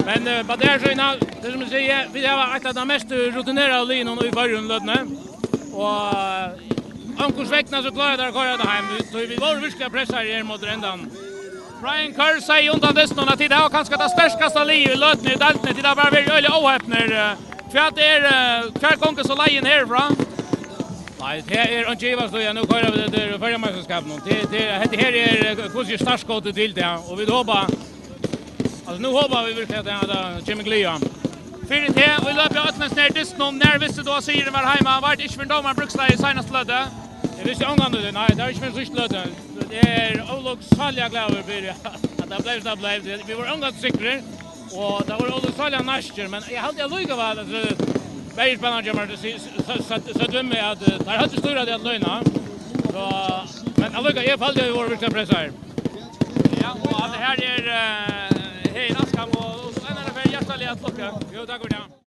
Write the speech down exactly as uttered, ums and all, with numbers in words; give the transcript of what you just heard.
Men uh, bara tað er so, Einar, tað sum eg sigi, vit hava eitt av teimum mest rutineraðu liðunum í Føroyum í løtuni. Og eh, onkursvegna so klára teir at koyra tað heim. Vit, so vit vóru virkuliga pressaðir her móti endan. Brian Kerr segði undan dystinum at tit hava kanska tað sterkasta liðið í løtuni í deildini. Tit hava bara verið øgiliga óhepnir. Eh, hvat er, eh, hvar gongur so leiðin herfrá? Nei, tað er einki ivast í, ja, nú koyra vit eftir Føroyameistarskapinum. Tað, tað, hetta her er, eh, hvussu er startskotið til tað, og vit hopa, altso, nú hopa vit virkiliga, at tað, at tað kemur gleði. Fyri teg, og í løpet av øllum hesum her dystinum, nær visti tú, at sigurin var heima? Var tað ikki fyrr enn dómarin brúkslaði í seinastu løtu? Eg visti ongantíð tað, nei, tað var ikki fyrr enn síðstu løtu. Eg eri ólukksáliga glaður fyri, at tað bleiv, sum tað bleiv. Vit vóru ongantíð sikrir, og tað vóru ólukksáliga næstir, men eg haldi allíkavæl, at, eh, verjuspælarin hjá mær, s-, s-, s-, søgdu við meg, at, eh, teir høvdu stýr á tí at løna. So, men allíkavæl, eg føldi, at vit vóru virkiliga pressaðir. Ja, og hann her er, eh, her í Askam, og, og enn eina ferð hjartaliga til lukku. Jú, takk fyri tað.